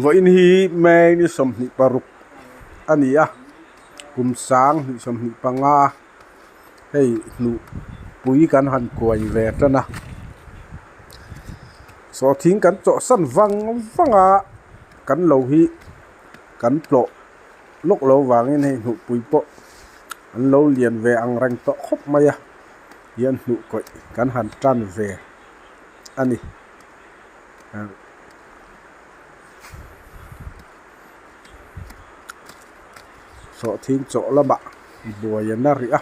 Vawiin hi May ni 26 a ni a, kum 2025 hei hnuh pui kan han kuai ve tan a. Sawhthing kan chawhsan vang vang a, kan lo hi kan tlawh lawk lo vangin hei hnuh pui pawh an lo lian ve ang reng tawh khawp mai a, hian hnuh kawih kan han tan ve a ni. Sawhthing chawh lamah buai an a rih a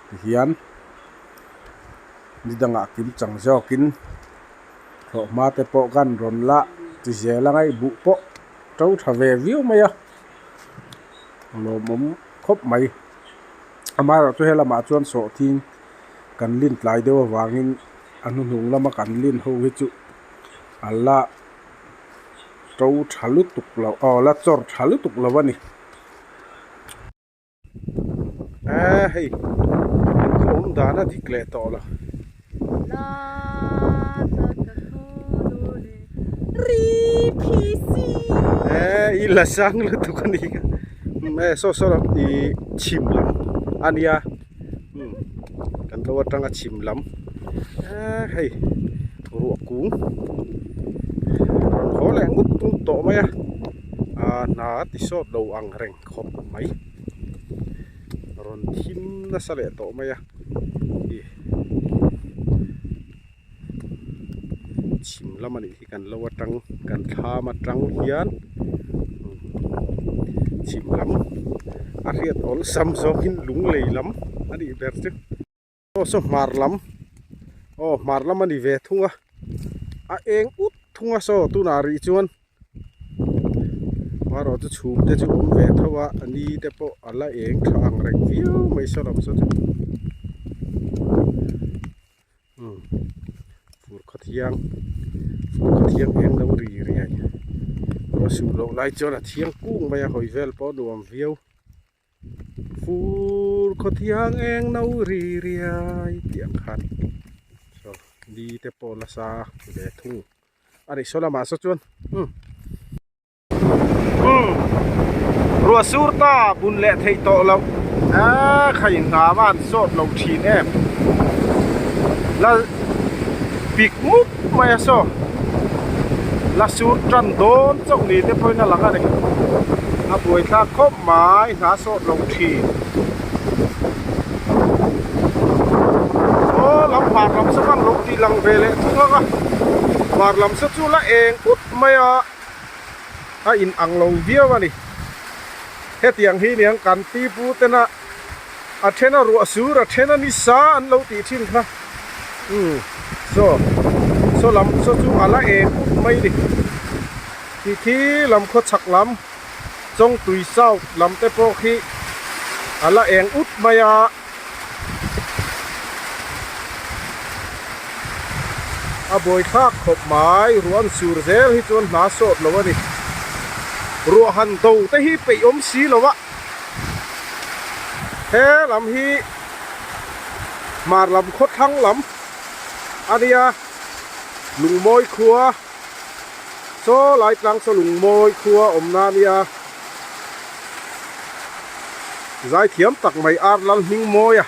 tihian ni dangah kim chang zawkin thlawhhma te pawh kan rawn la ti zel ang a buh pawh to tha ve viau mai a lawmawm khawp mai amaherawhchu helamah chuan sawhthing kan lin tlai deuh avangin a hnuhnung lama kan lin ho hi chu a la to tha lutuk lo aw la chawr tha lutuk lo a ni eee hei khaw awm dan a dik leh tawh lo. Eee i la sang lutuk a ni kha e saw saw lam ih chhim lam a nia. Kan lo atanga chhim lam eee hei ruah kung rawn haw leh ngut ngut tawh mai a ah hna a ti sawt lo ang reng khawp mai rawn thim nasa leh tawh mai a ih chhim lam a nih hi kan lo atang kan thlam atang hian chhim lam a hriat awlsam zawkin lunglei lam a nih ber chu aw saw hmar lam aw hmar lam a ni ve thung a a eng ut thung a saw tunah rih chuan hmarawh chu chhum te chu awm ve tho a a ni te pawh a la eng tha ang reng viau mai saw lam saw chu. Fur khaw thiang fur khaw thiang eng lo ri riai ruah suh loh lai chuan a thiang kung mai a hawi vel pawh a nuam viau fur khaw thiang eng lo ri riai tih ang khan saw ni te pawh nasa ve thung a nih saw lamah saw chuan umm. Umm ruah sur ta bun leh theih tawh loh a kha in hna va an sawt lo thin em la pik mup mai a saw la sur tan dawn chauh ni te pawhin a lang a ni a buaithlak khawp mai hna sawt lo thin aw lam hmar lam saw khan lo tih lang ve leh thung ang a hmar lam saw chu la eng ut mai a. a in ang lo viau a ni. Hetiang hi niang kan pi pu tena a then a ruah sur a then a ni sa an lo tih thin kha umm saw saw lam saw chu a la eng up mai ni. Tih khi lam khaw chhak lam Chawngtui South lam te pawh khi a la eng ut mai a. A buaithlak khawp mai, ruah an sur zel hi chuan hna sawt lo a ni. Ruah han do te hi peih awm si lo a, he lam hi hmar lam khawthlang lam a nia, Lungmawi khua saw lai tlang saw Lungmawi khua awmna a nia. Zaithiam tak mai ar lal hming mawi a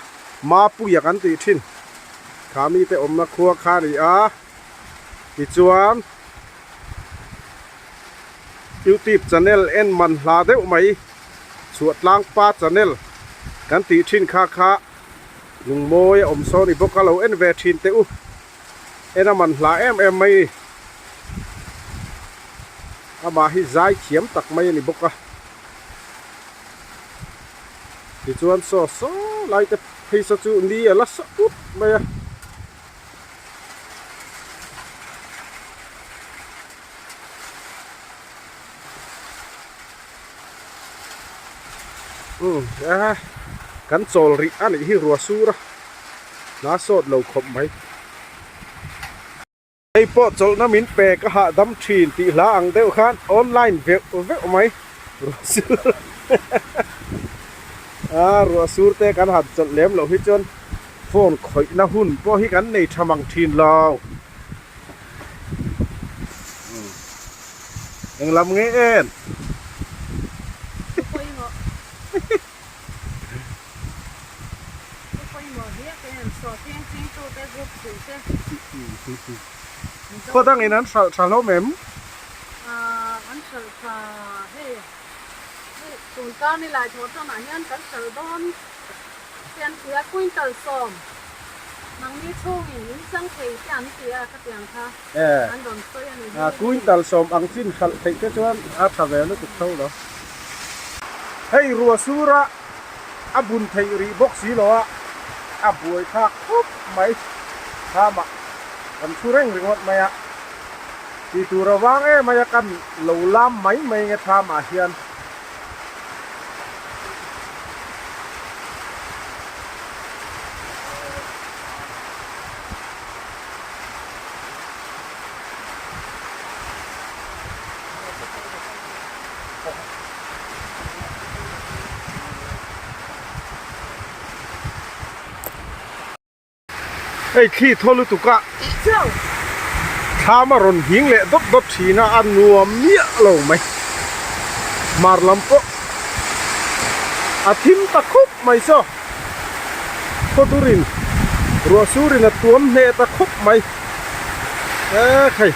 Mapuia kan tih thin kha mite awmna khua kha a ni a tichuan youtube channel en man hla deuh mai chhuahtlang pa channel kan tih thin kha kha lungmawi a awm sawn i bawk a lo en ve thin teh u en a man hla em em mai amah hi zaithiam tak mai a ni bawk a. Tichuan saw saw lai te phei saw chu ni a la sa ut mai a. Umm a kan chawl rih a nih hi ruah sur a hna sawt lo khawp mai. Hei pawh chawlhna min pe ka hahdam thin tih hla ang deuh khan online veuh veuh mai ruah sur a ruah sur te kan han chawlh lem loh hi chuan phone khawihna hun pawh hi kan nei tha mang thin lo. Eng lam nge en? Thu pawimawh. Thu pawimawh hle ka en. Saw thleng ching tute group chhuih te. Khaw dangin an hralh tha hlawm em? Aaa an hralh tha hei. Hei tun kar ni lai thawh tanah hian kan hralh dawn. Pianpuia quintal sawm nangni chhungin in chang thei te an ti a khatiang kha an rawn sawi a ni hi. Quintal sawm ang chin hralh theih te chuan a tha ve lutuk tho lo. Hei rua sura a bun theih rih bawk si lo a, a buai thlak khawp mai. Khamah kan thu reng ringawt mai a, tih tur a vang em mai a kan lo lam mai mai nge thlamah hian. Hei thli thaw lutuk a thlam a rawn hing leh dawt dawt thin a a nuam miah lo mai hmar lam pawh a thim ta khup mai saw khaw durin ruah surin a tuam hneh ta khup mai ekhei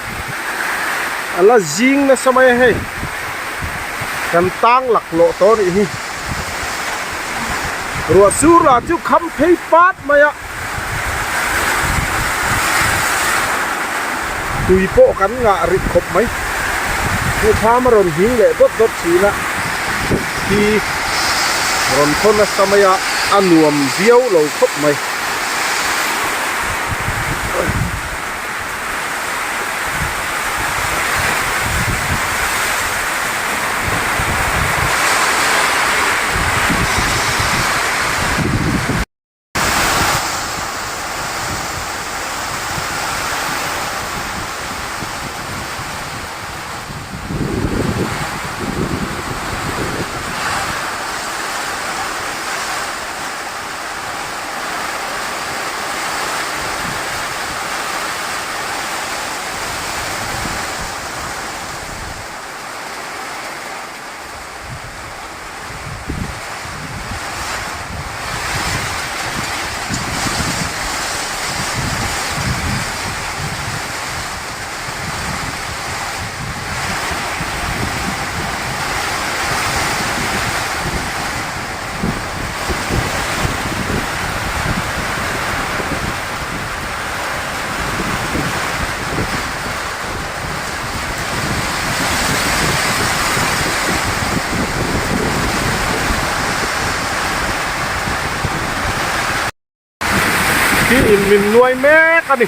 a la zing nasa mai a hei kan tang laklawh tawh a nih hi. Ruah sur lah chu kham phei pat mai a, tui pawh kan ngah rih khawp mai. Thuthlam a rawn hing leh dawt dawt thin a, thi rawn thaw nasa mai a, a nuam viau lo khawp mai. Khi in min nuai mek a ni.